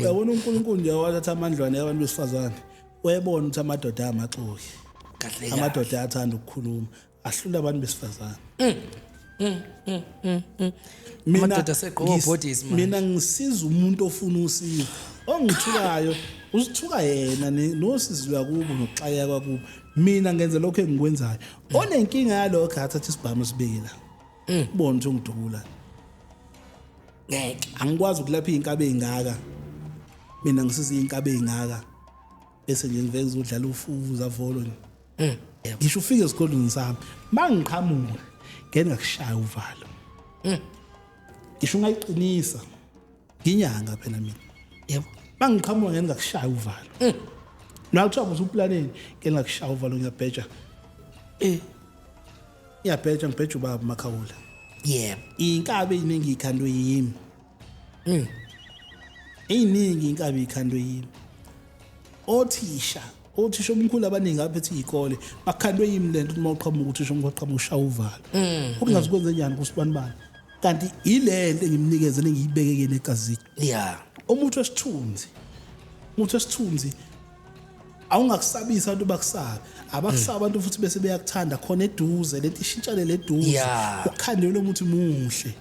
Uyabona, uNkulunkulu nje wathatha amandlwane abantu besifazane, wayebona ukuthi amadoda amaxoki. Kahle kahle. Amadoda ayathanda ukukhuluma, ahlula abantu besifazane. Mina Amadoda asegqoka obhodisi manje. Mina ngisiza umuntu ofuna usizo. Ongithukayo uzithuka yena nosizi lwakubo nokuxakeka kwakubo. Mina ngenza lokho engikwenzayo. Onenkinga yalokho athatha isibhamu sibeke la. Ubone ukuthi ungidubula. Ngeke. Angikwazi ukulapha iy'nkabi ey'ngaka, mina ngisiza iy'nkabi ey'ngaka, bese nje ngivele ngizodlala ufuza volo nje. Ngisho ufike esigodlweni sami, mangiqhamuka ngeke ngakushaya uvalo. Ngisho ungayiqinisa, nginyanga phela mina. Mangiqhamuka ngeke ngakushaya uvalo. La kuthiwa usuplaneni, ngeke ngakushaya uvalo, ngiyabheja. Ngiyabheja, ngibheja ubaba Makhawula. Inkabi eyiningi ikhandwe yimi. Eyiningi inkabi ikhandwe yimi. Othisha omkhulu abaningi abaphethe iy'kole bakhandwe yimi lento, ukuthi uma uqhamuka uthisha omkhulu aqhamuka ushaya uvalo. Ukungazi kwenze njani kusibanibani. Kanti ile nto engimnikeze nengiyibeke kuyena egazini. Umuthi wesithunzi. Umuthi wesithunzi awungakusabisa abantu, bakusabe. Abakusaba abantu futhi bese beyakuthanda khona eduze, lento ishintshane leduze. Ukhandele umuthi muhle.